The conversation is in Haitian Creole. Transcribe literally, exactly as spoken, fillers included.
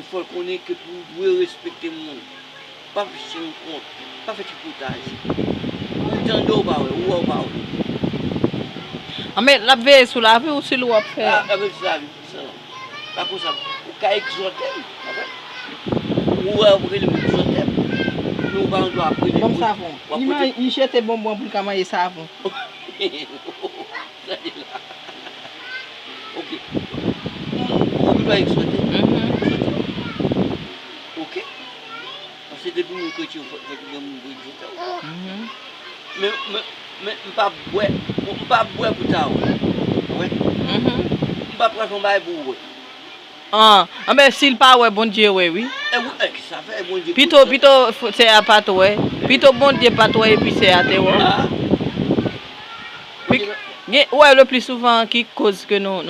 Fò l konnen ke pou w dwe respekte moun. Pa fè ti renkont, pa fè ti potaj. Ou tande w pa wè, ou wè w pa wè. Anben, l ap veye sou lavi w si l wè w ap fè. Ah, avèk sa, sa. Pa konsa, ou ka egzòte m, avè. Ou wè, w ap rele m egzòte m. Men ou pa gen dwa ap rele Ban m savon. Li jete bonbon pou l ka manje savon. Sa li la. Ok. Ou gen dwa egzòte. Egzòte. Ok. Paske depi moun kretyen, fòk fòk gen moun pou egzòte w. Men, men, men m pa bwè, m pa bwè pou ta wè. Wè. M pa pral fè yon bagay pou w wè. An, anben, si l pa wè, Bondye wè, wi. E wi, e ki sa fè Bondye. Pito, pito, f- sè a pa t wè. Pito Bondye pa t wè epi sè a te wè. Ah, Wi, gen, wè, le pli souvan ki koz ke nou,